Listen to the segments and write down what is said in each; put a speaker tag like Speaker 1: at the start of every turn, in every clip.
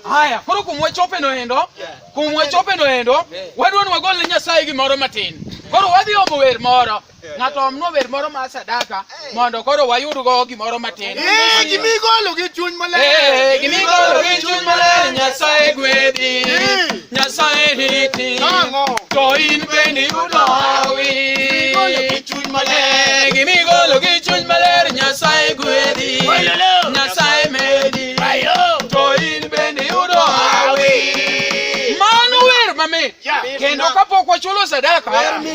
Speaker 1: Haya, koro kum wachope no endo, kum wachope no endo, wadwa ni wagol ne Nyasaye gimoro matin. Koro wadhi omo wer moro. Ng'ato omnwa wer moro mar sadaka mondo koro wayudgo gimoro matin.
Speaker 2: Eh, gimigolo gi chuny maler.
Speaker 1: Eh, gimigolo gi chuny maler, Nyasaye gwedhi,
Speaker 2: Eh.
Speaker 1: Nyasaye riti,
Speaker 2: Ang'o?
Speaker 1: to in bende iyudo hawi.
Speaker 2: Gimigolo gi chuny maler.
Speaker 1: Eh, gimigolo gi chuny maler, Nyasaye gwedhi, Nyasaye medi, to in bende iyudo hawi. Mano wer mamit.
Speaker 2: Yeah.
Speaker 1: Kendo kapok wachulo sadaka,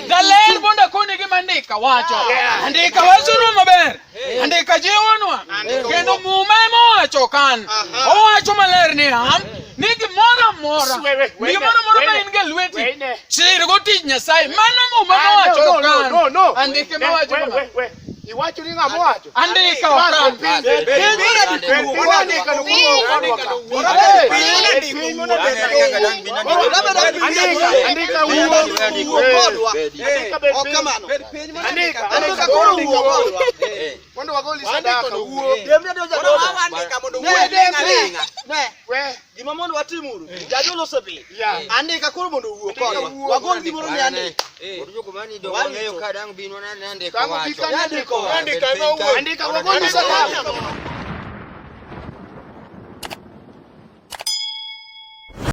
Speaker 1: daler mondo akoni gima andika wacho.
Speaker 2: Yeah.
Speaker 1: Andika wachonwa maber. Andika jiwonwa. Kendo Muma ema owacho kan. Owacho maler niya, ni gimoro amora,
Speaker 2: We, we, we,
Speaker 1: gimoro amora ma
Speaker 2: we,
Speaker 1: in go e lweti,
Speaker 2: we,
Speaker 1: chirgo tich Nyasaye. Mano Muma
Speaker 2: Ah,
Speaker 1: mowacho
Speaker 2: no, no,
Speaker 1: kan.
Speaker 2: no, no.
Speaker 1: Andike
Speaker 2: Ne,
Speaker 1: mawacho
Speaker 2: we,
Speaker 1: kama.
Speaker 2: we, we. Iwacho ni ng'ama owacho?
Speaker 1: Andika
Speaker 2: Bed
Speaker 1: okan.
Speaker 2: piny, bed piny, bed piny, andika no wuo kodwa ka. Bed piny mondo Andika, andika wuo. Andika bed
Speaker 3: Ok
Speaker 2: piny.
Speaker 3: kamano.
Speaker 2: Andika,
Speaker 3: Andika koro wuo kodwa.
Speaker 2: Mondo wagoli sadaka wuo.
Speaker 3: Ne, ne,
Speaker 2: We,
Speaker 3: gima mondo watimuru. Jadolo osebet.
Speaker 2: Yeah.
Speaker 3: Andika koro mondo owuo
Speaker 2: Andika
Speaker 3: kodwa.
Speaker 2: wuo.
Speaker 3: Wagol gimoro ne andika.
Speaker 2: Tangu bika
Speaker 3: Andiko.
Speaker 2: Andika wagoli sadaka.